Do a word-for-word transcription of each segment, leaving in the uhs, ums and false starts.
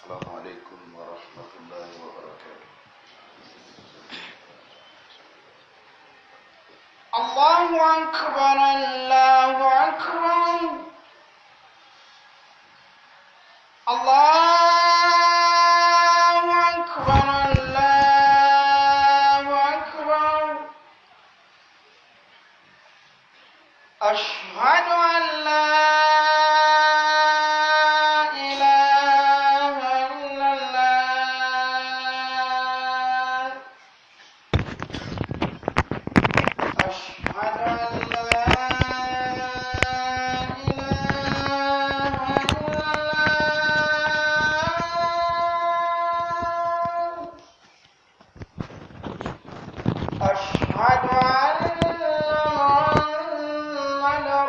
السلام عليكم ورحمة الله وبركاته. الله أكبر، الله أكبر. الله أكبر، الله أكبر. أشهد أن لا إله إلا الله. أشهد أن لا إله إلا الله. أشهد أن محمدا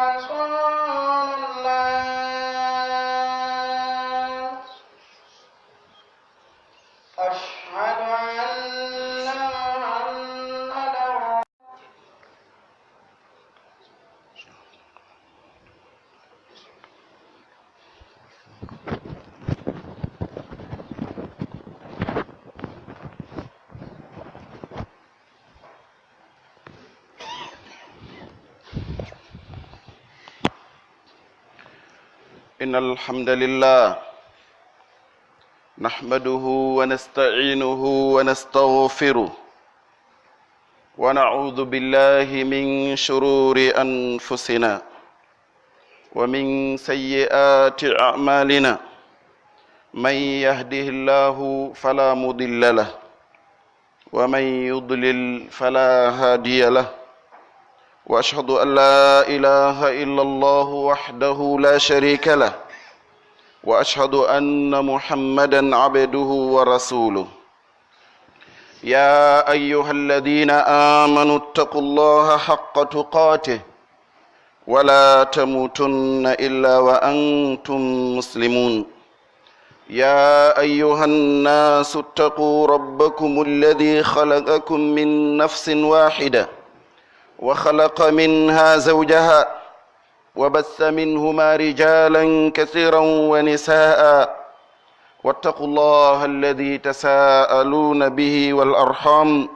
رسول الله. أشهد أن محمدا إن الحمد لله نحمده ونستعينه ونستغفره، ونعوذ بالله من شرور أنفسنا ومن سيئات أعمالنا. من يهده الله فلا مضل له، ومن يضلل فلا هادي له. وأشهد أن لا إله إلا الله وحده لا شريك له، وأشهد أن محمدا عبده ورسوله. يا أيها الذين آمنوا اتقوا الله حق تقاته ولا تموتن إلا وأنتم مسلمون. يا أيها الناس اتقوا ربكم الذي خلقكم من نفس واحدة وخلق منها زوجها وبث منهما رجالا كثيرا ونساء، واتقوا الله الذي تساءلون به والأرحام،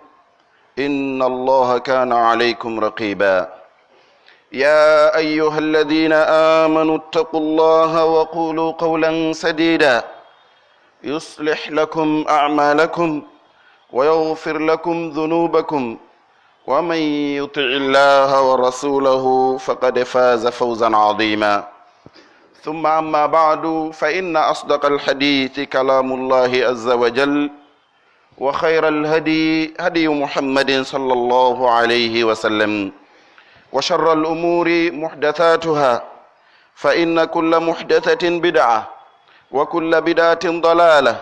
إن الله كان عليكم رقيبا. يا أيها الذين آمنوا اتقوا الله وقولوا قولا سديدا، يصلح لكم أعمالكم ويغفر لكم ذنوبكم، ومن يطع الله ورسوله فقد فاز فوزا عظيما. ثم أما بعد، فإن أصدق الحديث كلام الله عز وجل، وخير الهدي هدي محمد صلى الله عليه وسلم، وشر الأمور محدثاتها، فإن كل محدثة بدعة، وكل بدعة ضلالة،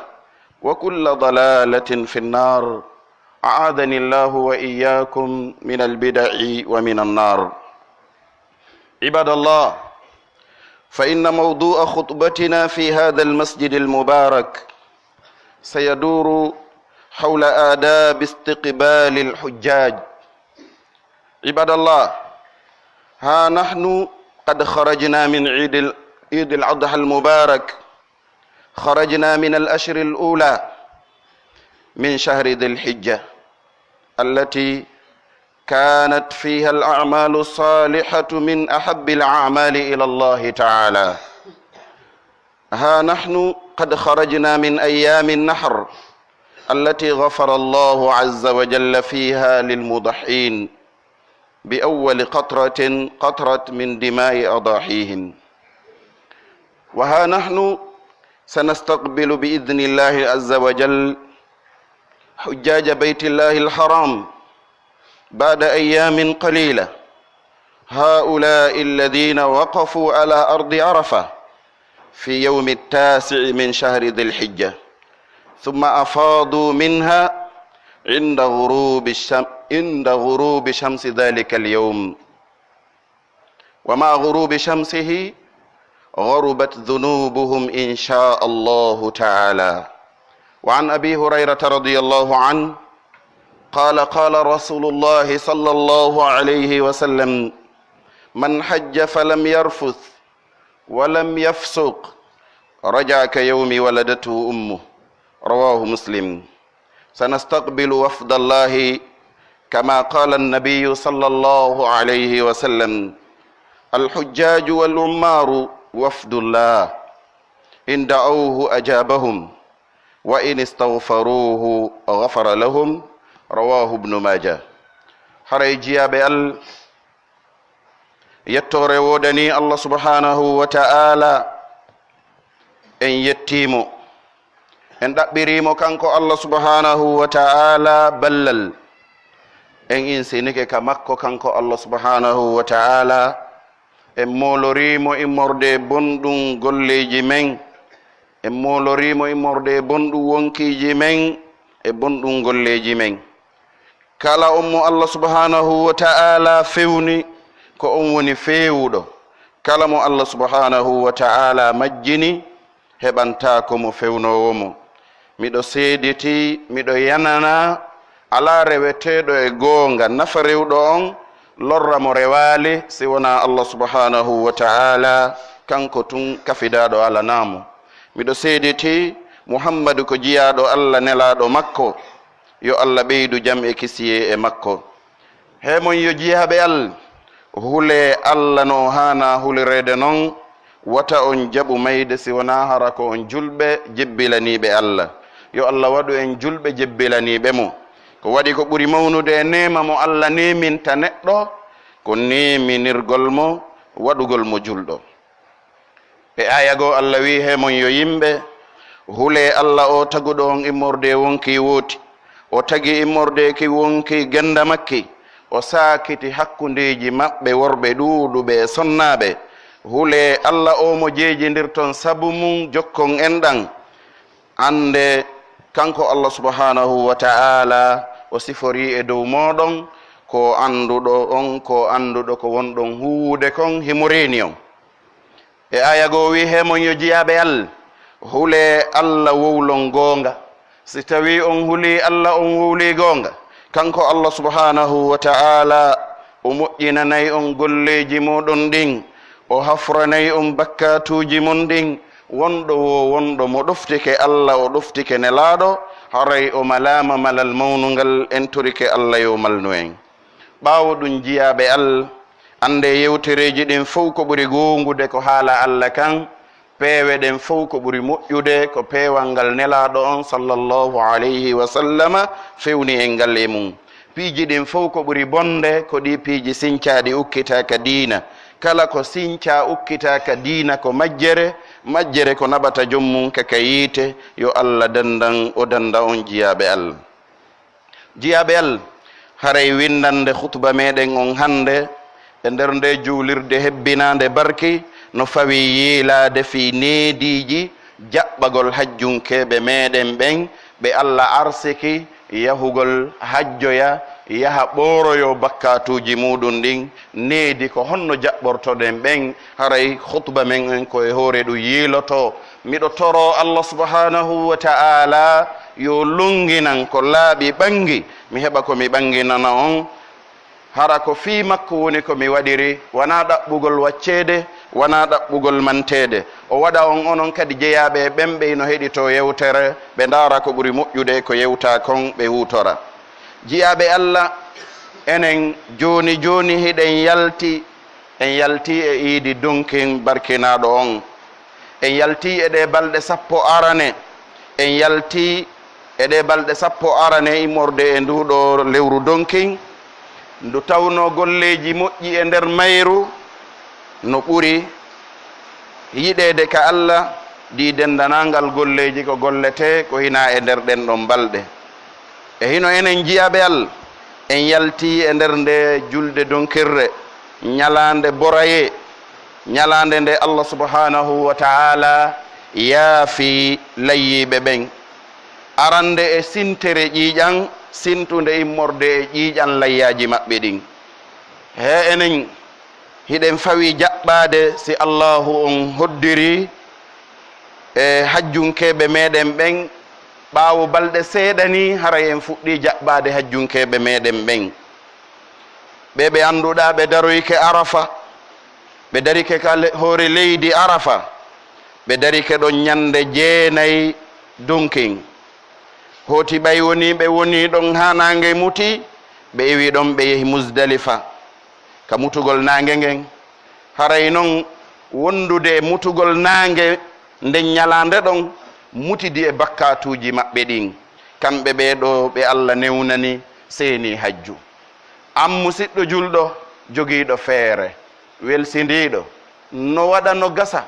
وكل ضلالة في النار. أعاذني الله وإياكم من البدع ومن النار. عباد الله، فإن موضوع خطبتنا في هذا المسجد المبارك سيدور حول آداب استقبال الحجاج. عباد الله، ها نحن قد خرجنا من عيد ال-، عيد الأضحى المبارك، خرجنا من العشر الأولى من شهر ذي الحجة، التي كانت فيها الأعمال الصالحة من أحب الأعمال إلى الله تعالى. ها نحن قد خرجنا من أيام النحر التي غفر الله عز وجل فيها للمضحين بأول قطرة قطرت من دماء أضاحيهم. وها نحن سنستقبل بإذن الله عز وجل حجاج بيت الله الحرام بعد أيام قليلة. هؤلاء الذين وقفوا على أرض عرفة في يوم التاسع من شهر ذي الحجة، ثم أفاضوا منها عند غروب الشم-، عند غروب شمس ذلك اليوم، ومع غروب شمسه غربت ذنوبهم إن شاء الله تعالى. وعن أبي هريرة رضي الله عنه قال: قال رسول الله صلى الله عليه وسلم: من حج فلم يرفث ولم يفسق رجع كيوم ولدته أمه. رواه مسلم. سنستقبل وفد الله كما قال النبي صلى الله عليه وسلم: الحجاج والعمار وفد الله، إن دعوه أجابهم، وإن استغفروه غفر لهم. رواه ابن ماجه. Haray jiyaaɓe Alla, yettoore woodanii Allah subhaanahu wa ta'aala, en yettii mo, en ɗaɓɓirii mo kanko Allah subhaanahu wa ta'aala ballal, en insinike ka makko kanko Allah subhaanahu wa ta'aala, en moolorii mo immorde e bonɗum golleeji men, en moolorii mo immorde e bonɗum wonkiiji men e bonɗum golleeji men. Kala on mo Allah subhaanahu wa ta'aala fewni, ko on woni feewuɗo. Kala mo Allah subhaanahu wa ta'aala majjini, heɓantaako mo fewnoowo mo. Miɗo seeditii, miɗo yananaa, alaa reweteeɗo e goonga nafa rewɗo on, lorra mo rewaali, si wonaa Allah subhaanahu wa ta'aala, kanko tun kafidaaɗo alanaa mo. Miɗo seeditii, Muhammadu ko jiyaaɗo Allah, nelaaɗo makko. Yo Allah ɓeydu jam e kisiyee e makko. Hee mon yo jiyaaɓe Alla, hulee Alla no o haanaa hulireede non, wota on jaɓu mayde si wonaa hara ko on julɓe jebbilaniiɓe Alla. Yo Alla waɗu en julɓe jebbilaniiɓe mo. Ko waɗi ko ɓuri mawnude e neema mo Alla neeminta neɗɗo, ko neeminirgol mo, waɗugol mo julɗo. E aaya goo, Alla wi'i, hee mon yo yimɓe, hulee Alla o taguɗo on immorde e wonkii wooti, o tagi immorde e ki wonkii gennda makki, o saakiti hakkundeeji maɓɓe worɓe ɗuuɗuɓe e sonnaaɓe. Hulee Alla o mo jeejindirton sabu mun jokkon enɗan. Annde kanko Allah subhaanahu wa ta'aala o siforii e dow mooɗon ko annduɗo on, ko annduɗo ko wonɗon huuwude kon, himo reeni on. E aaya goo wi'i, hee mon yo jiyaaɓe Alla, hulee Alla wowlon goonga. Si tawii on hulii Alla, on wowlii goonga, kanko Allah subhaanahu wa ta'aala o moƴƴinanay on golleeji mooɗon ɗin, o hafranay on bakkaatuuji mon ɗin. Wonɗo woo wonɗo mo ɗoftike Alla, o ɗoftike Nelaaɗo, haray o malaama malal mawnungal, en torike Alla yo malnu en. Ɓaawo ɗun, jiyaaɓe Alla, anndee yewtereeji ɗin fow ko ɓuri goongude ko haala Alla kan, peewe ɗen fow ko ɓuri moƴƴude ko peewal ngal Nelaaɗo on sallallahu alayhi wa sallama fewni en ngal e mun. Piiji ɗin fow ko ɓuri bonde ko ɗii piiji sincaaɗi ukkitaa ka diina. Kala ko sincaa ukkitaa ka diina ko majjere, majjere ko naɓata jom mun ka ka yiite. Yo Alla dandan o danda on, jiyaaɓe Alla. Jiyaaɓe Alla, haray winndannde khutba meɗen on hannde e nder ndee juulirde hebbinaande barki no fawii yiilaade fii neediiji jaɓɓagol hajjunkeeɓe meɗen ɓen ɓe Alla arsiki yahugol hajjoya, yaha ɓooroyoo bakkaatuuji muuɗun ɗin. Needi ko honno jaɓɓortoɗen ɓen? Haray khutba men en ko e hoore ɗun yiilotoo. Miɗo toroo Allah subhaanahu wa ta'aalaa yo lonnginan ko laaɓi ɓanngi, mi heɓa ko mi ɓannginana on. Hara ko fii makko woni ko mi waɗiri, wanaa ɗaɓɓugol wacceede, wanaa ɗaɓɓugol manteede. O waɗa on onon kadi jeyaaɓe e ɓen ɓe hino heɗitoo yewtere, ɓe ndaara ko ɓuri moƴƴude ko yewtaa kon, ɓe huutora. Jiyaaɓe Alla, enen jooni jooni hiɗen yalti, en yaltii e iidi Donkin barkinaaɗo on. En yaltii e ɗee balɗe sappo arane, en yaltii e ɗee balɗe sappo arane immorde e nduu ɗoo lewru Donkin, ndu tawnoo golleeji moƴƴi e nder mayru no ɓuri yiɗeede ka Alla, ɗii denndaangal golleeji ko golletee ko hinaa e nder ɗen ɗon balɗe. E hino enen jiyaaɓe Alla, en yaltii e nder ndee julde donkirre, ñalaande borayee, ñalaande nde Allah subhaanahu wa ta'aalaa yaafi layyiiɓe ɓen. Arande e sintere ƴiiƴan, sintunde immorde e ƴiiƴan layyaaji maɓɓe ɗin. He enen hiɗen fawii jaɓɓaade si Allaahu on hoddirii e hajjunkeeɓe meɗen ɓen, ɓaawo balɗe seeɗa nii, haray en fuɗɗii jaɓɓaade hajjunkeeɓe meɗen ɓen. Ɓee ɓe annduɗaa ɓe daroyike Arafa, ɓe darike ka le-, hoore leydi Arafa, Ɓe darike ɗon ɲande jeenay dunkin. Hooti ɓay wonii ɓe wonii ɗon haa naange muti, ɓe iwi ɗon ɓe yehi Muzdalifa. Ka mutugol naange ngen, haray non wondude e mutugol naange nden ɲalaande ɗon mutidi e bakkaatuuji maɓɓe ɗin, kamɓe ɓee ɗoo ɓe Alla newnani seeni hajju. An musiɗɗo julɗo, jogiiɗo feere, welsindiiɗo, no waɗa no gasa,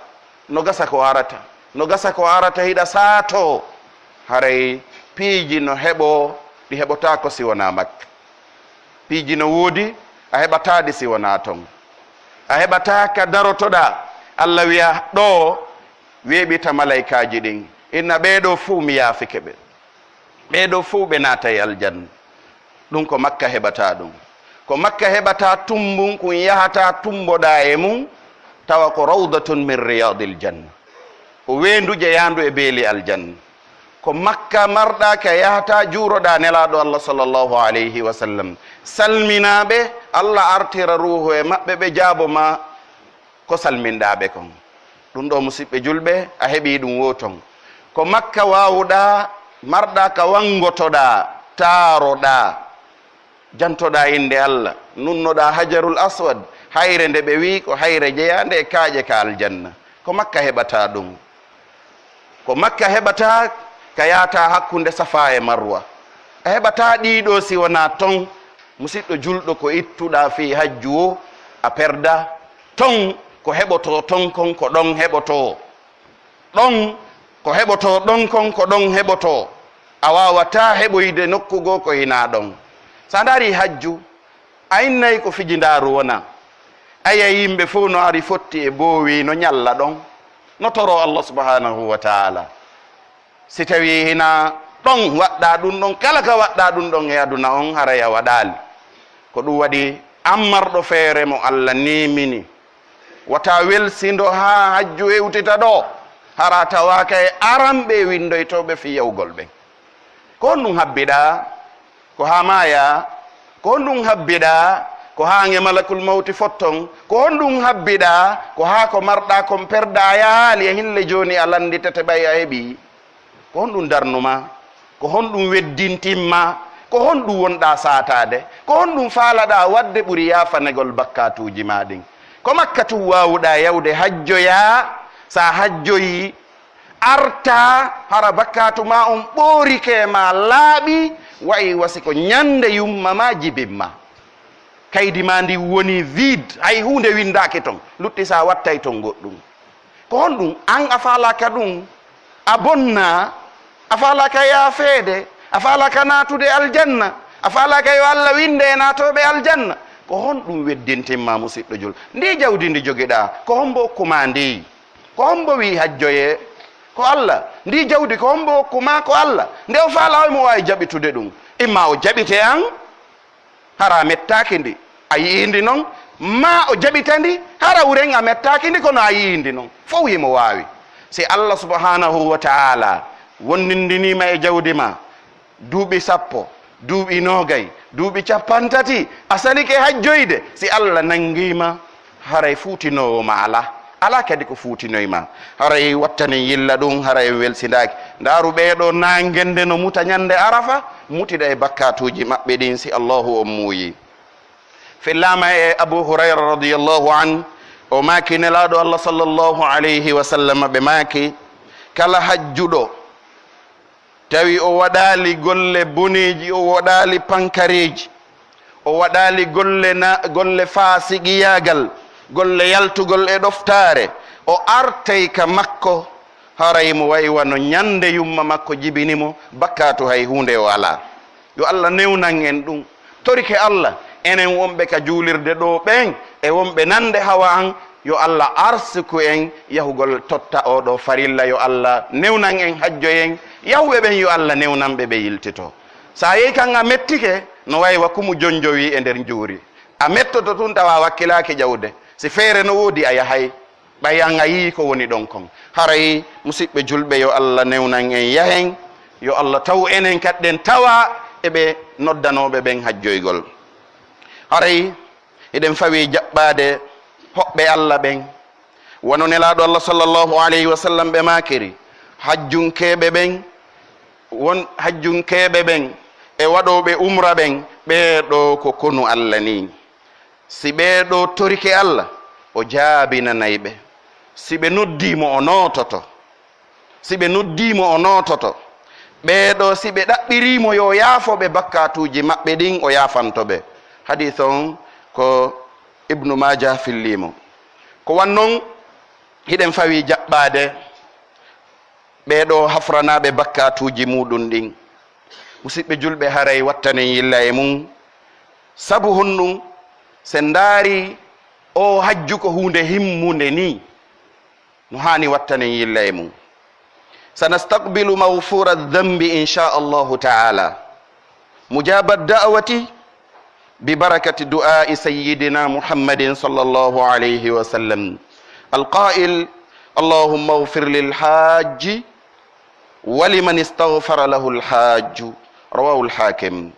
no gasa ko arata, no gasa ko arata hiɗa saatoo, haray piiji no heɓoo, ɗi heɓotaako si wonaa Makka. Piiji no woodi, a heɓataa ɗi si wonaa ton. A heɓataa ka darotoɗaa, Alla wi'a ɗoo, weeɓita malaykaaji ɗin, inna ɓee ɗoo fow mi yaafike ɓe. Ɓee ɗoo fow ɓe naatay aljanna. Ɗun ko Makka heɓata ɗun. Ko Makka heɓata tumbun kun yahata tumboɗaa e mun, tawa ko rawdatun min riyadil janna. Ko weendu jeyaandu e beeli aljanna. Ko Makka marɗaa ka yahata juuroɗaa Nelaaɗo Allah sallallahu alayhi wa sallam. Salminaa ɓe, Allah artira ruuhu e maɓɓe, ɓe jaabo ma ko salminɗaa ɓe kon. Ɗun ɗoo, musiɓɓe julɓe, a heɓii ɗun woo ton. Ko Makka waawuɗaa, marɗaa ka wangotoɗaa, taaroɗaa, jantoɗaa innde Allah, nunnoɗaa Hajarul Aswad, hayre nde ɓe wi'i ko hayre jeyaande e kaaƴe ka aljanna. Ko Makka heɓataa ɗun. Ko Makka heɓataa ka yaataa hakkunde Safaa e Marwa. A heɓataa ɗii ɗoo si wonaa ton, musiɗɗo julɗo, ko ittuɗaa fii hajju woo, a perdaa. Ton ko heɓotoo ton kon, ko ɗon heɓotoo. Ɗon ko heɓotoo ɗon kon, ko ɗon heɓotoo. A waawataa heɓoyde nokku goo ko hinaa ɗon. Si a ndaarii hajju, a innay ko fijindaaru wonaa. A yi'ay yimɓe fow no ari fotti e boowi, no ɲalla ɗon, no toroo Allah subhanahu wa ta'ala. Si tawii hinaa ɗon waɗɗaa ɗun ɗon, kala ka waɗɗaa ɗun ɗon e aduna on, haray a waɗaali. Ko ɗun waɗi, an marɗo feere mo Allah neemini, wata welsindo haa hajju hewtita ɗoo, hara a tawaaka e aranɓe e windoytooɓe fii yahugol ɓen. Ko honɗun habbiɗaa? Ko haa maayaa? Ko honɗun habbiɗaa? Ko haa nge malakul mawti fotton? Ko honɗun habbiɗaa? Ko haa ko marɗaa kon perdaa a yahaali e hin-le jooni a lannditete ɓay a heɓii? Ko honɗun darnumaa? Ko honɗun weddintinmaa? Ko honɗun wonɗaa saataade? Ko honɗun faalaɗaa waɗde ɓuri yaafanegol bakkaatuuji maa ɗin? Ko Makka tun waawuɗaa yawde hajjoyaa, si a hajjoyii, artaa, hara bakkaatu maa on ɓoorike e maa, laaɓii, wa'i wa si ko ɲande yumma maa jibimmaa. Kaydi maa ndin wonii vide, hay huunde winndaaki ton, lutti si a wattay ton goɗɗun. Ko honɗun? An a faalaaka ɗun, a bonnaa, a faalaaka yaafeede, a faalaaka naatude aljanna, a faalaaka yo Alla winnde e naatooɓe aljanna. Ko honɗun weddintinmaa, musiɗɗo jul? Ndii jawdi ndi jogiɗaa, ko hombo okku maa ndi? Ko hombo wi'i hajjoyee? Ko Alla. Ndii jawdi, ko hombo okku maa? Ko Alla. Nde o faalaa, hoy mo waawi jaɓitude ɗun? Imma o jaɓite an, hara a mettaaki ndi, a yi'ii ndi non, maa o jaɓita ndi, hara wuren a mettaaki ndi, kono a yi'ii ndi non. Fow himo waawi. Si Alla subhanahu wa ta'ala wonndindinii ma e jawdi maa, duuɓi sappo, duuɓi noogay, duuɓi cappanɗe tati, a salike hajjoyde, si Alla nanngii ma, haray fuutinoowo ma alaa. Alaa kadi ko fuutinoy ma. Haray wattanen yilla ɗun, haray en welsindaaki. Ndaaru ɓee ɗoo naange nde no muta ɲande Arafa, mutida e bakkaatuuji maɓɓe ɗin si Allaahu on muuyii. Fillaama e Abu Hurayra radiyallahu anhu, o maaki Nelaaɗo Alla sallallahu alayhi wa sallam ɓe maaki, kala hajjuɗo tawi o waɗaali golle boneeji, o waɗaali pankareeji, o waɗaali golle na-, golle faasiqiyaagal, golle yaltugol e ɗoftaare, o artay ka makko, haray mo wa'i wano ɲande yumma makko jibini mo, bakkaatu hay huunde o alaa. Yo Alla newnan en ɗun. Torike Alla, enen wonɓe ka juulirde ɗoo ɓen e wonɓe nande hawa an, yo Alla arsuku en yahugol totta oo ɗoo farilla, yo Alla newnan en hajjoyen, yahuɓe ɓen yo Alla newnan ɓe ɓe yiltitoo. Si a yehi kan a mettike, no wa'i wa kumu jonjowii e nder njuuri. A mettoto tun tawa a wakkilaaki ƴawde. Si feere no woodi a yahay. Ɓay an a yi'ii ko woni ɗon kon. Haray, musiɓɓe julɓe, yo Alla newnan en yahen, yo Alla taw enen kadi ɗen tawa e ɓe noddanooɓe ɓen hajjoygol. Haray, hiɗen fawii jaɓɓaade hoɓɓe Alla ɓen, Wano Nelaaɗo Allah sallallahu alayhi wa sallam ɓe maakiri, hajjunkeeɓe ɓen, won hajjunkeeɓe ɓen e waɗooɓe umra ɓen, ɓee ɗoo ko konu Allah nii. Si ɓee ɗoo torike Allah, o jaabinanay ɓe. Si ɓe noddii mo, o noototo. Si ɓe noddii mo, o noototo. Ɓee ɗoo, si ɓe ɗaɓɓirii mo yo o yaafo ɓe bakkaatuuji maɓɓe ɗin, o yaafanto ɓe. Hadiis on ko Ibnu Maajah fillii mo. Ko wan non, hiɗen fawii jaɓɓaade ɓee ɗoo hafranaaɓe bakkaatuuji muuɗum ɗin. Musiɓɓe julɓe, haray wattanen yilla e mum. Sabu honɗum? Si en ndaarii oo hajju ko huunde himmunde nii, no haani wattanen yilla e mum. سنستقبل مغفور الذنب إن شاء الله تعالى، مجاب الدعوة ببركة دعاء سيدنا محمد صلى الله عليه وسلم القائل: اللهم اغفر للحاج ولمن استغفر له الحاج. رواه الحاكم.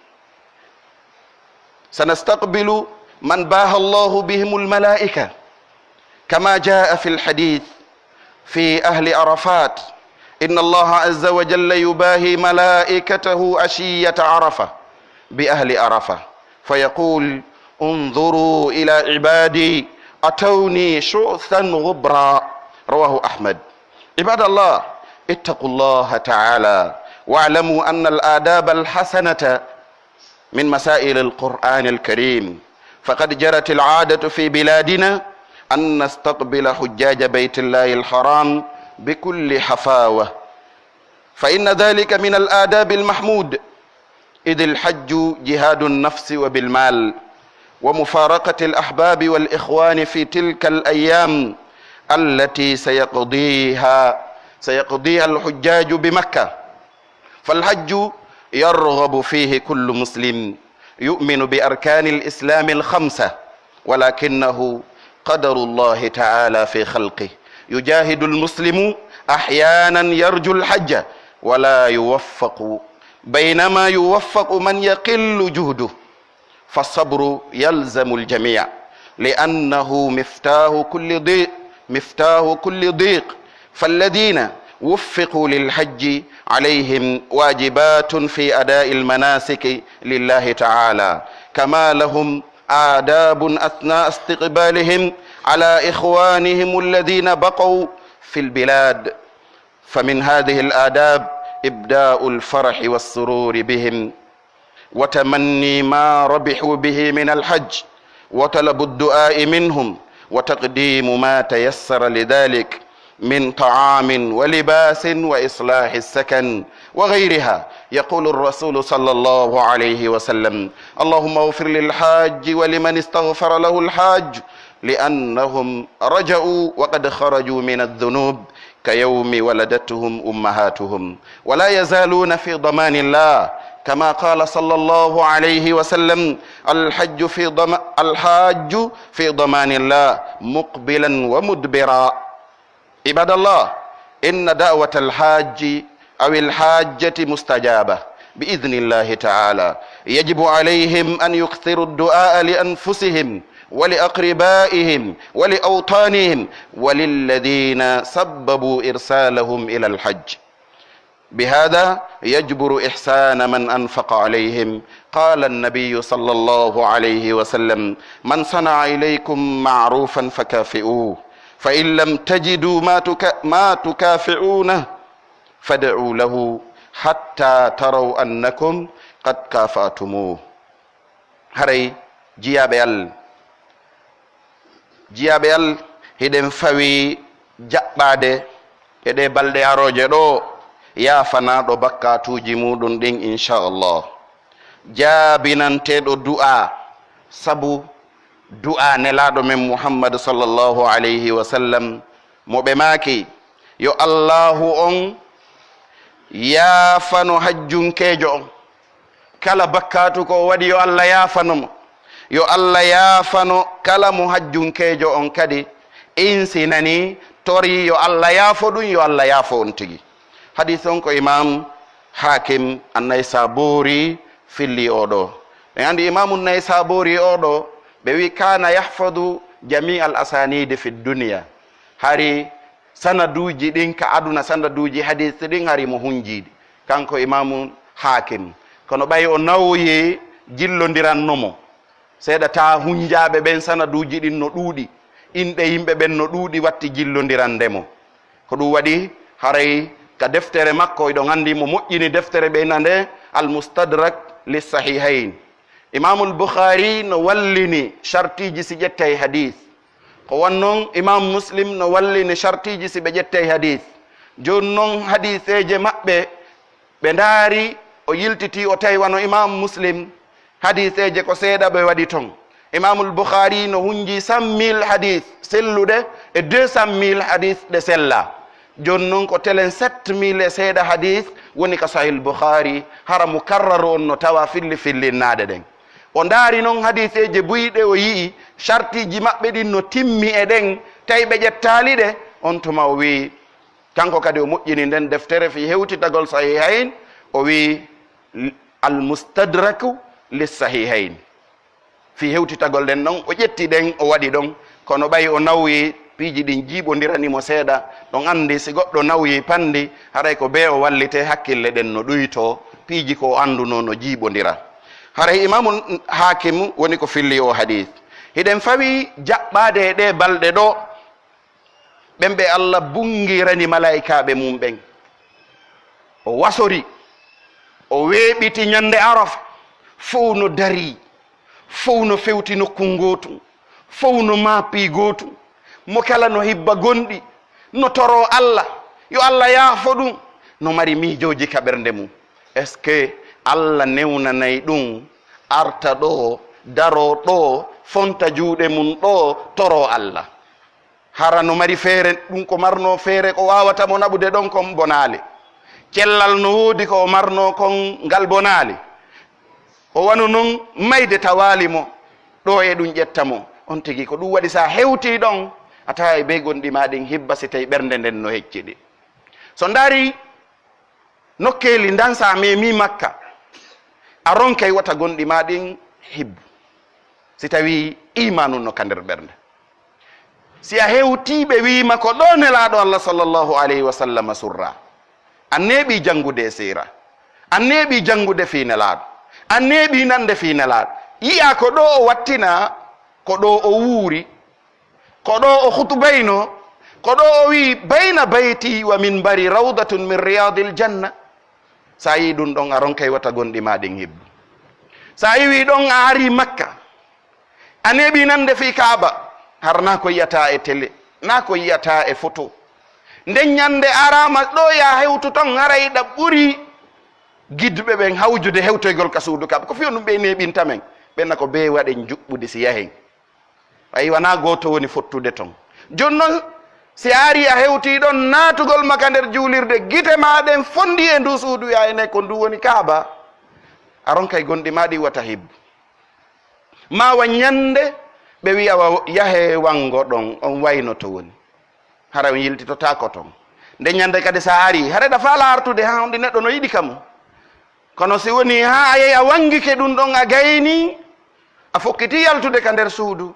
سنستقبل من باهى الله بهم الملائكة، كما جاء في الحديث في أهل عرفات: إن الله عز وجل يباهي ملائكته عشية عرفة بأهل عرفة، فيقول: انظروا إلى عبادي أتوني شعثا غبرا. رواه أحمد. عباد الله، اتقوا الله تعالى، واعلموا أن الآداب الحسنة من مسائل القرآن الكريم، فقد جرت العادة في بلادنا أن نستقبل حجاج بيت الله الحرام بكل حفاوة، فإن ذلك من الآداب المحمود، إذ الحج جهاد النفس وبالمال، ومفارقة الأحباب والإخوان في تلك الأيام التي سيقضيها، سيقضيها الحجاج بمكة. فالحج يرغب فيه كل مسلم يؤمن بأركان الإسلام الخمسة، ولكنه قدر الله تعالى في خلقه، يجاهد المسلم أحيانا يرجو الحج ولا يوفق، بينما يوفق من يقل جهده، فالصبر يلزم الجميع، لأنه مفتاح كل ضيق، مفتاح كل ضيق. فالذين وفقوا للحج عليهم واجبات في أداء المناسك لله تعالى، كما لهم آداب أثناء استقبالهم على إخوانهم الذين بقوا في البلاد. فمن هذه الآداب إبداء الفرح والسرور بهم، وتمني ما ربحوا به من الحج، وطلب الدعاء منهم، وتقديم ما تيسر لذلك من طعام ولباس وإصلاح السكن وغيرها. يقول الرسول صلى الله عليه وسلم: اللهم اغفر للحاج ولمن استغفر له الحاج، لأنهم رجعوا وقد خرجوا من الذنوب كيوم ولدتهم أمهاتهم، ولا يزالون في ضمان الله، كما قال صلى الله عليه وسلم: الحج في ضم-، الحاج في ضمان الله مقبلا ومدبرا. عباد الله، إن دعوة الحاج أو الحاجة مستجابة بإذن الله تعالى. يجب عليهم أن يكثروا الدعاء لأنفسهم ولأقربائهم ولأوطانهم وللذين سببوا إرسالهم إلى الحج. بهذا يجبر إحسان من أنفق عليهم. قال النبي صلى الله عليه وسلم: من صنع إليكم معروفا فكافئوه، فإن لم تجدوا ما تكا-، ما تكافئونه فادعوا له حتى تروا أنكم قد كافأتموه. Haray jiyaaɓe Alla, jiyaaɓe Alla, hiɗen fawii jaɓɓaade e ɗee balɗe arooje ɗoo yaafanaaɗo bakkaatuuji muuɗum ɗin, inchallah. Jaabinanteeɗo du'aa, sabu du'aa Nelaaɗo men Muhammadu sallallahu alayhi wa sallam, mo ɓe maaki, yo Allaahu on yaafano hajjunkeejo on. Kala bakkaatu ko o waɗi, yo Alla yaafano mo. Yo Alla yaafano kala mo hajjunkeejo on kadi insinani, torii yo Alla yaafo ɗum, yo Alla yaafo on tigi. Hadiis on ko Imaam Haakim An-Naysaabuuri filli oo ɗoo. En anndi Imaamu Naysaabuuri oo ɗoo, ɓe wi: "Kaana yahfadu jamii al asaaniidi fi dunya." Hari sanaduuji ɗin ka aduna, sanaduuji hadiis ɗin, hari mo hunjiiɗi, kanko Imaamu Haakim. Kono ɓay o nawyi jillondiranno mo, seeɗa ta hunjaaɓe ɓen, sanaduuji ɗin no ɗuuɗi, inɗe yimɓe ɓen no ɗuuɗi, watti jillondirande mo. Ko ɗum waɗi haray ka deftere makko, hiɗon anndi mo moƴƴini deftere ɓe nande Al-Mustadrak lis-Sahihayn. Imaamul Bukhari no wallini shartiiji si ƴettay hadiis. Ko won non Imam Muslim no wallini shartiiji si ɓe ƴettay hadiis. Jooni non hadiiseeje maɓɓe ɓe ndaari, o yiltiti, o tawi wano Imam Muslim, hadiiseeje ko seeɗa ɓe waɗi ton. Imaamul Bukhari no hunji cent mille hadiis selluɗe e deux cent mille hadiis ɗe sella. Jooni non ko telen sept mille e seeɗa hadiis woni ka Sahih Bukhari, hara mukarraru on no tawa filli fillinnaaɗe ɗen. O ndaari non hadiiseeje buy ɗe o yi'i, shartiiji maɓɓe ɗin no timmi e ɗen, tawi ɓe ƴettaali ɗe, on tuma o wi'i, kanko kadi o moƴƴini nden deftere fii hewtitagol Sahihayn, o wi'i, Al-Mustadraku lis-Sahihayn. Fii hewtitagol ɗen ɗon, o ƴetti ɗen, o waɗi ɗon, kono ɓay o nawyi, piiji ɗin jiiɓondirani mo seeɗa. Ɗon anndi si goɗɗo nawyi panndi, haray ko bee o wallitee, hakkille ɗen no ɗuytoo, piiji ko o anndunoo no jiiɓondira. Haray Imaamu Haakim woni ko filli oo hadiis. Hiɗen fawi jaɓɓaade e ɗee balɗe ɗoo, ɓen ɓe Alla bunngirani malaa'ikaaɓe mum ɓen. O wasori, o weeɓiti ñande Arafa, fow no darii, fow no fewti nokku ngootu, fow no maapii gootu, mo kala no hibba gonɗi, no toroo Alla, yo Alla yaafo ɗum, no mari miijooji ka ɓernde mum. Est-ce que Alla newnanay ɗum, arta ɗoo, daroo ɗoo, fonta juuɗe mum ɗoo, toroo Alla? Hara no mari feere, ɗum ko marnoo feere ko waawata mo naɓude ɗon kon bonaali. Cellal no woodi ko o marnoo kon ngal bonaali. O wano non mayde tawaali mo, ɗoo e ɗum ƴetta mo. On tigi ko ɗum waɗi si a hewtii ɗon, a taway bee gonɗi maa ɗin hibba si tawii ɓernde nden no hecciɗi. So ndaari nokkeeli ndan, si a meemii Makka, a ronkay wata gonɗi maa ɗin hibbu, si tawii iimaanu no ka nder ɓernde. Si a hewtii ɓe wi'i ma ko ɗoo Nelaaɗo Alla sallallahu alayhi wa sallam surraa, a neeɓii janngude e siira, a neeɓii janngude fii Nelaaɗo, a neeɓii nande fii Nelaaɗo, yi'aa ko ɗoo o wattinaa, ko ɗoo o wuuri, ko ɗoo o hutubaynoo, ko ɗoo o wi'i, "Bayna bayti wa minbari rawdatun min riyadil janna." Si a yi'ii ɗum ɗon, a ronkay wata gonɗi maa ɗin hibbu. Si a iwii ɗon, a arii Makka, a neeɓii nande fii Kaaba, hara naa ko yi'ataa e tele, naa ko yi'ataa e foto. Nden ñande araama ɗoo, yo a hewtu ton, haray ɗa ɓuri gidduɓe ɓen hawjude hewtoygol ka suudu Kaaba. Ko fii honɗum ɓe neeɓinta men? Ɓen na ko bee waɗen njuɓɓudi si yahen. Ayi, wanaa gooto woni fottude ton. Jooni non, si a arii a hewtii ɗon, naatugol ma ka nder juulirde, gite maa ɗen fondii e nduu suudu, wi'aa enee ko nduu woni Kaaba, a ronkay gonɗi maa ɗin wata hibbu. Maa wa ñande ɓe wi'a wa yahee wanngo ɗon, on wayno to woni. Hara on yiltitotaako ton. Nde ñande kadi si a arii, hara ɗa faalaa artude haa honɗi neɗɗo no yiɗi ka mum. Kono si wonii haa a yehi a wanngike ɗum ɗon, a gaynii, a fokkitii yaltude ka nder suudu,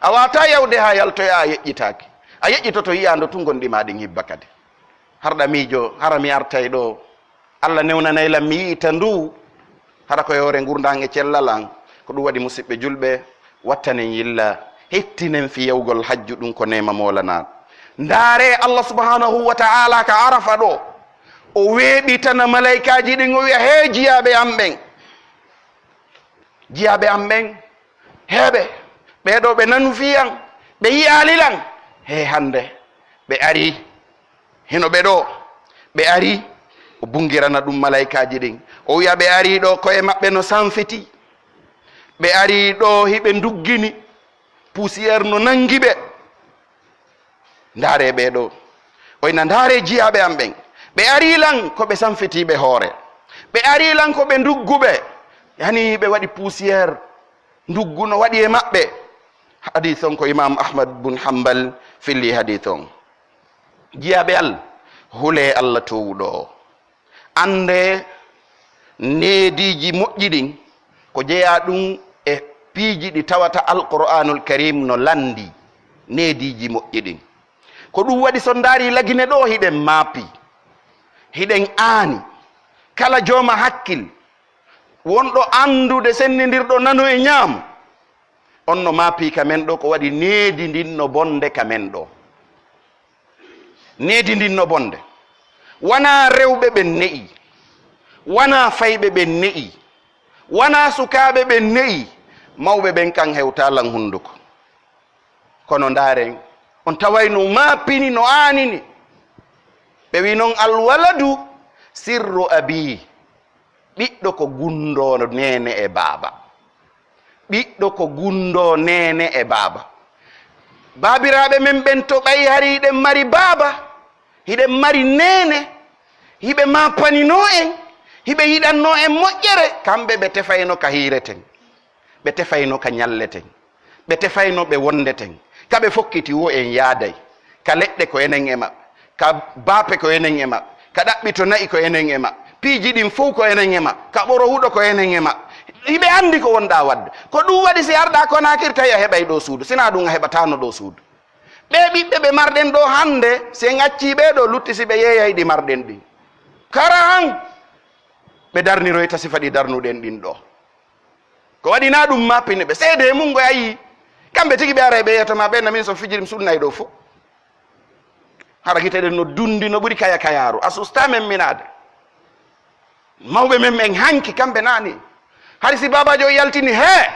a waawataa yawde haa yaltoyaa, a yeƴƴitaaki. A yeƴƴitoto yi'aande tun gonɗi maa ɗin hibba kadi. Harɗa miijo, hara mi artay ɗoo, Alla newnanay lan mi yi'ita nduu, hara ko e hoore ngurndan e cellal an. Ko ɗum waɗi, musiɓɓe julɓe, wattanen yilla, hettinen fii yahugol hajju, ɗum ko neema moolanaa. Ndaaree Alla subhanahu wa ta'ala ka Arafa ɗoo, o weeɓitana malaykaaji ɗin, o wi'a, "Hee jiyaaɓe am ɓen, jiyaaɓe am ɓen, heɓe, ɓee ɗoo ɓe nanu fii an, ɓe yi'aali lan, hee hannde ɓe arii, hino ɓe ɗoo, ɓe arii." O bunngirana ɗum malaykaaji ɗin, o wi'a, "Ɓe arii ɗoo, ko'e maɓɓe no sanfiti, ɓe arii ɗoo, hiɓe nduggini, poussière no nanngi ɓe." Ndaaree ɓee ɗoo. O wi'a, "Ndaaree jiyaaɓe am ɓen. Ɓe arii lan ko ɓe sanfitiiɓe hoore. Ɓe arii lan ko ɓe ndugguɓe. Yani ɓe waɗi poussière. Nduggu no waɗi e maɓɓe." Hadiis on ko Imaam Ahmad bun Hanbal filli hadiis on. Jiyaaɓe Alla, hulee Alla toowuɗo o. Anndee neediiji moƴƴi ɗin ko jeyaa ɗum e piiji ɗi tawata Alqur'aanul Kariim no lanndii neediiji moƴƴi ɗin. Ko ɗun waɗi so ndaarii Lagine ɗoo, hiɗen maapii, hiɗen aani. Kala jooma hakkil, wonɗo anndude sennindirɗo nano e ñaamo, on no maapii ka men ɗoo, ko waɗi needi ndin no bonde ka men ɗoo. Needi ndin no bonde. Wanaa rewɓe ɓen ne'i, wanaa fayɓe ɓen ne'i, wanaa sukaaɓe ɓen ne'i, mawɓe ɓen kan hewtaa lan hunduko. Kono ndaaren, on tawayno maapini no aanini. Ɓe wi'i non, "Alwaladu sirru abii." Ɓiɗɗo ko gundoo neene e baaba. Ɓiɗɗo ko gundoo neene e baaba. Baabiraaɓe men ɓen to ɓay hari hiɗen mari baaba, hiɗen mari neene, hiɓe maapaninoo en, hiɓe yiɗannoo en moƴƴere, kamɓe ɓe tefayno ka hiireten, ɓe tefayno ka ñalleten. Ɓe tefayno ɓe wonde ten. Ka ɓe fokkiti wo en yaaday. Ka leɗɗe ko enen e maɓɓe. Ka baape ko enen e maɓɓe. Ka ɗaɓɓito na'i ko enen e maɓɓe. Piiji ɗin fow ko enen e maɓɓe. Ka ɓoro huɗo ko enen e maɓɓe. Hiɓe anndi ko wonɗaa waɗde. Ko ɗun waɗi si arɗaa Konaakiri tawi a heɓay ɗoo suudu. Sinaa ɗun a heɓataano ɗoo suudu. Ɓee ɓiɓɓe ɓe marɗen ɗoo hannde, si en accii ɓee ɗoo lutti si ɓe yeeyay ɗi marɗen ɗin. Kara han, ɓe darniroyta sifa ɗi darnuɗen ɗin ɗoo. Ko waɗi naa ɗun maapini ɓe. Seedee mun ngoy a yii. Kamɓe tigi ɓe aray ɓe yeeto maa ɓen na min so fijiri mi sunnay ɗoo fow. Hara gite ɗen no dundi no ɓuri kaya kayaaru. A sustaa men minaade. Mawɓe men ɓen hanki kamɓe naani. Hari si baabaajo on yaltini hee.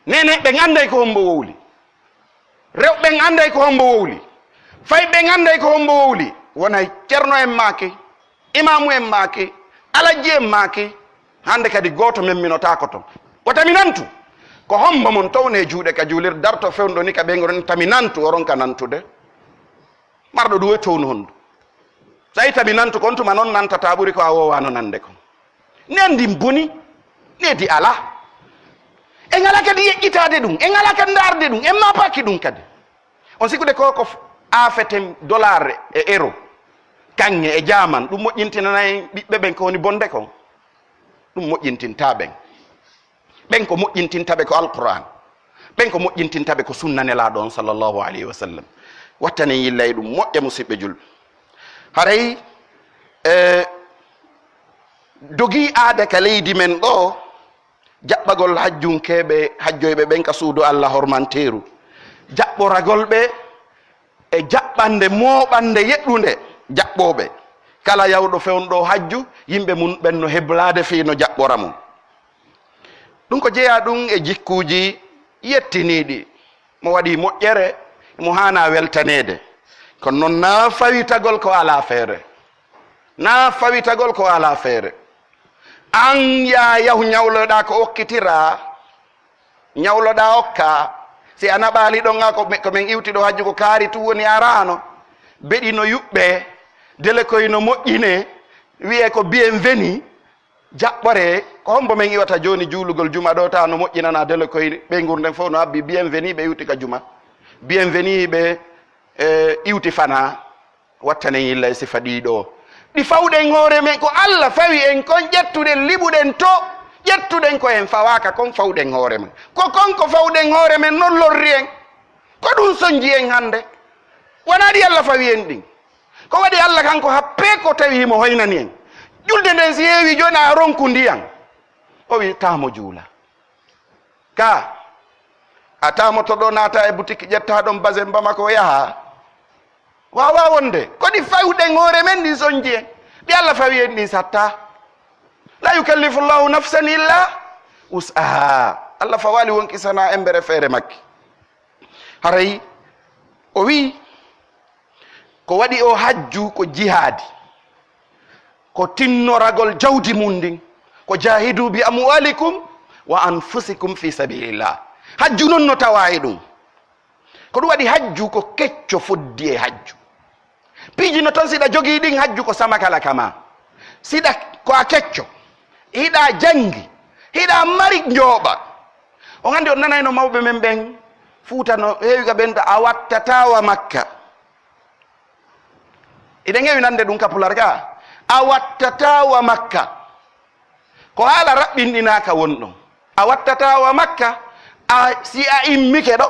Neene ɓen anday ko hombo wowli. Rewɓe ɓen anday ko hombo wowli. Fayɓe ɓen anday ko hombo wowli. Wonay cerno en maaki. Imaamu en maaki, alajji en maaki, hande kadi gooto men minotaako ton. Wata mi nantu. Ko hombo mon towne juuɗe ka juulirde, darto fewndo ni ka ɓeynguure ni, ta mi nantu, oron ka nantude. Marɗo ɗun e townu hondu. So a yii ta mi nantu kon, tuma non nantata ɓuri ko a woowaano nande kon. Nen ndin boni, needi alaa. En alaa kadi yeƴƴitaade ɗun, en alaa kadi ndaarde ɗun, en maapaaki ɗun kadi. On sikkude ko ko f-, aafeten dollar e euro, kaŋŋe e jaaman, ɗun moƴƴintinanay ɓiɓɓe ɓen ko woni bonde kon? Ɗun moƴƴintintaa ɓen. Ɓen ko moƴƴintinta ɓe ko Alqur'aan. Ɓen ko moƴƴintinta ɓe ko sunna Nelaaɗo on, sallallahu alayhi wa sallam. Wattanen yilla e ɗun moƴƴa, musiɓɓe julɓe. Haray, e, dogii aada ka leydi men ɗoo, jaɓɓagol hajjunkeeɓe, hajjoyɓe ɓen ka suudu Alla hormanteeru, jaɓɓoragol ɓe e jaɓɓande mooɓande yeɗɗunde jaɓɓooɓe. Kala yawɗo fewndo hajju, yimɓe mun ɓen no heblaade fii no jaɓɓora mo. Ɗun ko jeyaa ɗun e jikkuuji yettiniiɗi. Mo waɗii moƴƴere, mo haanaa weltaneede. Kono non naa fawitagol ko alaa feere. Naa fawitagol ko alaa feere. An yaa yahu ñawloɗaa ko okkitiraa, ñawloɗaa okkaa. Si a naɓaali ɗon, a ko, ko men iwti ɗoo hajju ko kaari tun woni araano. Beɗi no yuɓɓee, delekoy no moƴƴinee, wi'ee ko bienvenue. Jaɓɓoree, ko hombo men iwata jooni juulugol juma ɗoo, tawa no moƴƴinanaa delekoy ɓeynguure nden fow no habbii bienvenue ɓe iwti ka juma. Bienvenue ɓe, e, iwti fanaa. Wattanen yilla e sifa ɗii ɗoo. Ɗi fawɗen hoore men, ko Alla fawi en kon, ƴettuɗen, liɓuɗen to, ƴettuɗen ko en fawaaka kon, fawɗen hoore men. Ko kon ko fawɗen hoore men non lorri en. Ko ɗun sonji en hande. Wanaa ɗi Alla fawi en ɗin. Ko waɗi Alla kanko happee ko tawi himo hoynani en. Julde nden si heewi jooni a ronku ndiyan. O wi'i, "Taa mo juula." Ka, a taamoto ɗoo naata e butiki ƴettaa ɗon basen Bamako yahaa. Waawaa wonde. Ko ɗi fawɗen hoore men ɗin sonji en. Ɗi Alla fawi en ɗin sattaa. "La yukallifu Allahu nafsan illa wus'aha." Alla fawaali won kisanaa embere feere makki. Haray o wi'i, ko waɗi o hajju ko jihaadi, ko tinnoragol jawdi mun ndin, ko "Jaahidu bi amwalikum wa anfusikum fi sabilillah." Hajju non no tawaa e ɗun. Ko ɗun waɗi hajju ko kecco foddi e hajju. Piiji no ton, si hiɗa jogii ɗin, hajju ko samakala ka maa. Si hiɗa ko a kecco, hiɗa janngi, hiɗa mari njooɓa. On anndi, on nanayno mawɓe men ɓen Fuuta no heewi ka ɓen ta, "A wattataa wa Makka." Hiɗen heewi nande ɗun ka Pular ka, "A wattataa wa Makka." Ko haala raɓɓinɗinaaka won ɗon. A wattataa wa Makka, a, si a immike ɗo,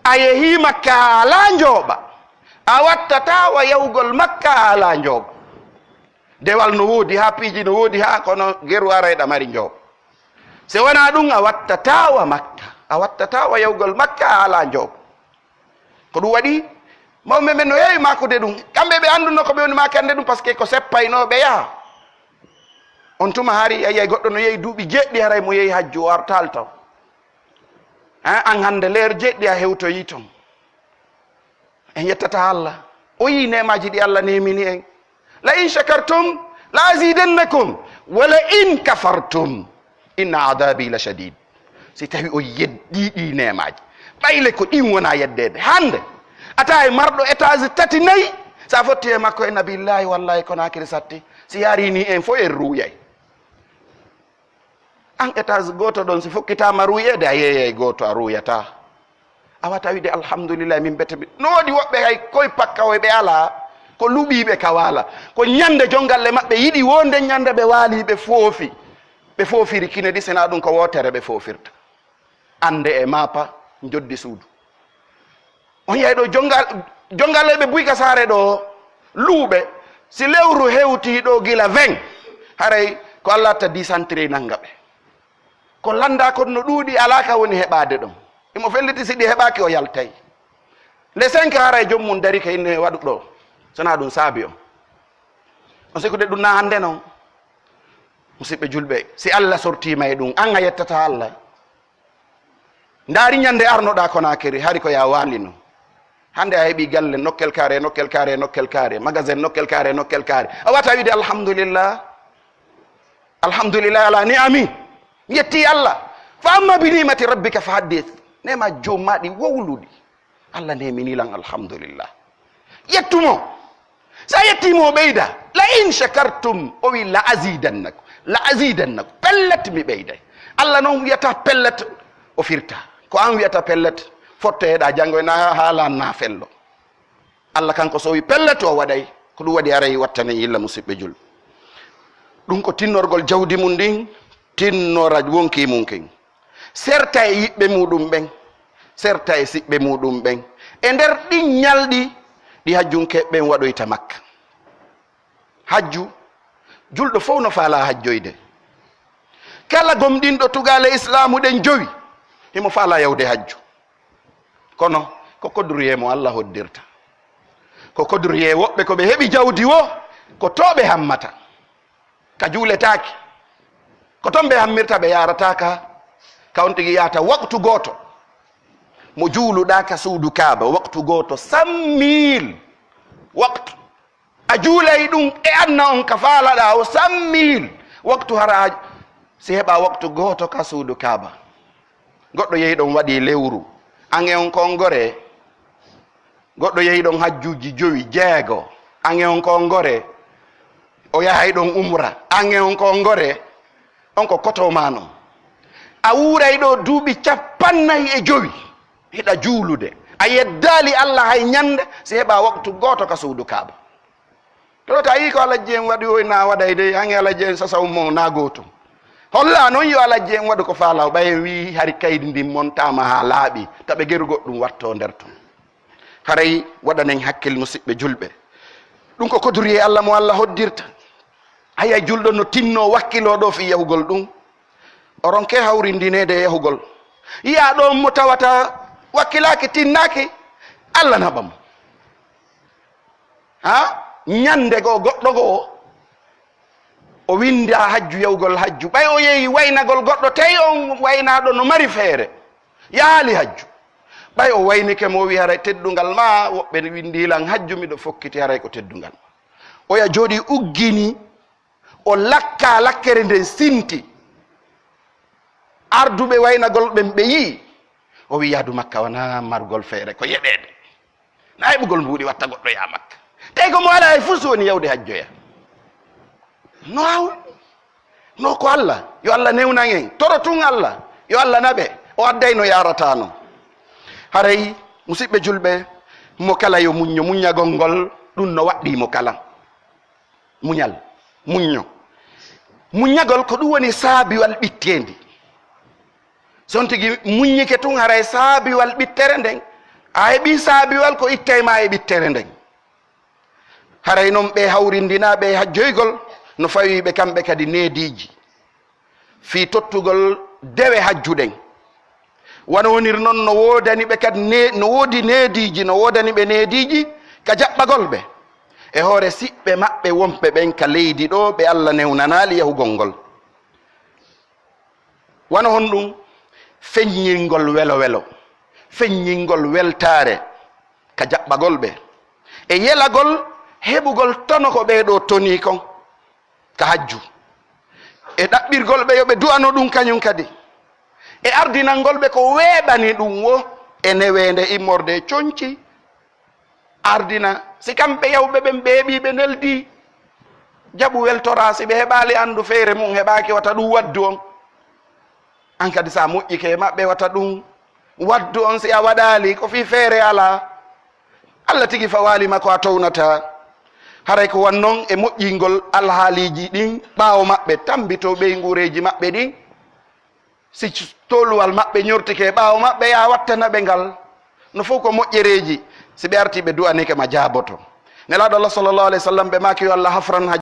a yehii Makka haa alaa njooɓa, A wattataa wa yahugol Makka a alaa njooɓa. Dewal no woodi, haa piiji no woodi, haa kono geru aray ɗa mari njooɓa. Si wanaa ɗun, a wattataa wa Makka, a wattataa wa yahugol Makka a alaa njooɓa. Ko ɗun waɗi, mawɓe men no heewi maakude ɗun. Kamɓe ɓe annduno ko ɓe woni maakanɗe ɗun, parce que ko seppaynoo ɓe yaha. On tuma hari a yi'ay goɗɗo no yehi duuɓi jeeɗiɗi, haray mo yehi hajju o artaali ton. Hein, an hannde leer jeeɗiɗi a hewtoyii ton. En yettataa Allah. O yi'i neemaaji ɗi Allah neemini en. "La in shakartum la azidannakum, wa la in kafartum inna adhabi la shadid." Si tawi on yeddii ɗii neemaaji, ɓay le ko ɗin wonaa yeddeede. Hannde, a tawa e marɗo étage tati, nayi, si a fotti e makko e nabillaahi, wallaahi, Konaakiri satti. Si yaarii nii en fow en ruuyay. An étage gooto ɗon, si fokkitaama ruuyeede, a yeeyay gooto, a ruuyataa. A wata wiide, "Alhamdulillahi, min bete mi." No woodi woɓɓe hay koy pakkawoy ɓe alaa, ko luɓiiɓe ka waala. Ko ɲande jongalle maɓɓe yiɗi woo, nden ɲande ɓe waalii, ɓe foofi. Ɓe foofiri kine ɗi, sinaa ɗun ko wootere ɓe foofirta. Annde e maafa, njoddi suudu. On yi'ay ɗoo jongal-, jongalleeɓe buy ka saare ɗoo, luuɓe, si lewru hewtii ɗoo gila vingt, haray ko Allah ta dix centre nanga ɓe. Ko lanndaa kon no ɗuuɗi, alaa ka woni heɓaade ɗon. Himo felliti si ɗi heɓaaki, o yaltay. Le cinq haray jom mun darike inne waɗu ɗoo, sonaa ɗun saabi on. On sikkude ɗun na hannde non? Musiɓɓe julɓe, si Allah sortiima e ɗun, an a yettataa Allah? Ndaari ɲande arnoɗaa Konaakiri, hari ko yaa waalino. Hannde a heɓii galle nokkel kaare, nokkel kaare, nokkel kaare, magasin nokkel kaare, nokkel kaare. A wata wiide, "Alhamdulillah. Alhamdulillah ala ni'ami." Yettii Allah. "Fa amma bi ni'mati rabbika fa haddith." Neema Joom maa ɗi wowluɗi. Allah neeminii lan, alhamdulillah. Yettu mo. Si a yettii mo, o ɓeyda. "La in shakartum," o wi'i, "la azidannakum." La azidannakum. Pellet, mi ɓeyday. Allah non wi'ataa pellet, o firta. Ko an wi'ata pellet, fottoyeɗaa janngo e na haalan na fello. Allah kanko so o wi'i pellet, o waɗay. Ko ɗun waɗi haray wattanen yilla, musiɓɓe julɓe. Ɗun ko tinnorgol jawdi mun ndin, tinnora wonkii mun kin. Serta e yiɓɓe muɗum ɓen, serta e siɓɓe muɗum ɓen. E nder ɗin ɲalɗi ɗi hajjunkeeɓe ɓen waɗoyta Makka. Hajju, julɗo fow no faalaa hajjoyde. Kala gomɗinɗo tugaale Islaamu ɗen jowi, himo faalaa yahude hajju. Kono ko kodruyee mo Allah hoddirta. Ko kodruyee woɓɓe ko ɓe heɓi jawdi woo, ko too ɓe hammata. Ka juuletaake. Ko ton ɓe hammirta, ɓe yaarataa ka, ka on tigi yahata waqtu gooto. Mo juuluɗaa ka suudu Kaaba, waqtu gooto, cent mille waqtu. A juulay ɗun e anna on ka faalaɗaa o cent mille waqtu, hara a si heɓaa waqtu gooto ka suudu Kaaba. Goɗɗo yehi ɗon waɗi lewru, an e on ko on goree. Goɗɗo yehi ɗon hajjuuji jowi, jeego, an e on ko on goree. O yahay ɗon umra, an e on ko on goree. On ko koto maa non. A wuuray ɗoo duuɓi cappannayi e jowi, hiɗa juulude. A yeddaali Allah hay ɲande, si heɓaa waqtu gooto ka suudu Kaaba. To, to a yii ko Alajji en waɗi, o na waɗay dey, an e Alajji en sasa ummo na gootum. Holla non yo Alajji en waɗu ko faalaa, ɓay en wii hari kaydi ndin montaama haa laaɓi, taɓe geru goɗɗum wattoo nder ton. Haray waɗanen hakkil, musiɓɓe julɓe. Ɗum ko koduriyee Allah mo Allah hoddirta. Haya julɗo no tinnoo wakkiloo ɗoo fii yahugol ɗum, o ronkee hawrindineede e yahugol. Yi'aa ɗoon mo tawata wakkilaaki, tinnaaki, Allah naɓa mo. Haa? Ɲannde goo, goɗɗo goo, o winndaa hajju, yahugol hajju. Ɓay o yehi waynagol goɗɗo, tawi on waynaaɗo no mari feere, yahaali hajju. Ɓay o waynike mo, o wi'i, "Haray teddungal maa, woɓɓe winndii lan hajju, miɗo fokkiti, haray ko teddungal maa." Oya jooɗii uggini, o lakkaa lakkere nden sinti. Arduɓe waynagol ɓen ɓe yi'i, o wi'i, "Yaadu Makka wanaa margol feere, ko yeɗeede." Na heɓugol mbuuɗi watta goɗɗo yaha Makka. Tawi ko mo alaa e fus woni yawde hajjoya. No haw-, no ko Allah. Yo Allah newnan en. Toro tun Allah. Yo Allah naɓe. O adday no yaarata non. Haray, musiɓɓe julɓe, mo kala yo muñño. Muññagol ngol, ɗum no waɗɗii mo kala. Muñal. Muñño. Muññagol ko ɗum woni saabiwal ɓitteendi. Si on tigi muññike tun, haray saabiwal ɓittere nden, a heɓii saabiwal ko ittay maa e ɓittere nden. Haray non ɓee hawrindinaaɓe e hajjoygol no fawii ɓe kamɓe kadi neediiji fii tottugol dewe hajju ɗen. Wano woniri non, no woodani ɓe kadi ne-, no woodi neediiji, no woodani ɓe neediiji ka jaɓɓagol ɓe e hoore siɓɓe maɓɓe wonɓe ɓen ka leydi ɗoo ɓe Alla newnanaali yahugol ngol. Wano honɗun? Feññingol welo-welo, feññingol weltaare ka jaɓɓagol ɓe, e yelagol heɓugol tono ko ɓee ɗoo tonii kon ka hajju, e ɗaɓɓirgol ɓe yo ɓe du'ano ɗun kañun kadi, e ardinangol ɓe ko weeɓani ɗun woo e neweende immorde e conci. Ardina, si kamɓe yawɓe ɓen ɓe heɓii, ɓe neldii, jaɓu weltoraa. Si ɓe heɓaali anndu feere mun heɓaaki, wata ɗun waddu on. An kadi, si a moƴƴike e maɓɓe, wata ɗun waddu on. Si a waɗaali, ko fii feere alaa. Alla tigi fawaali ma ko a townataa. Haray ko wan non e moƴƴingol alhaaliiji ɗin ɓaawo maɓɓe, tambitoo ɓeynguureeji maɓɓe ɗin. Si c-, tooluwal maɓɓe ñortike e ɓaawo maɓɓe, yaa wattana ɓe ngal. No fow ko moƴƴereeji. Si ɓe artii, ɓe du'anike ma, jaaboto. Nelaaɗo Allah, sallallahu alayhi wa sallam, ɓe maaki, yo Allah hafran ha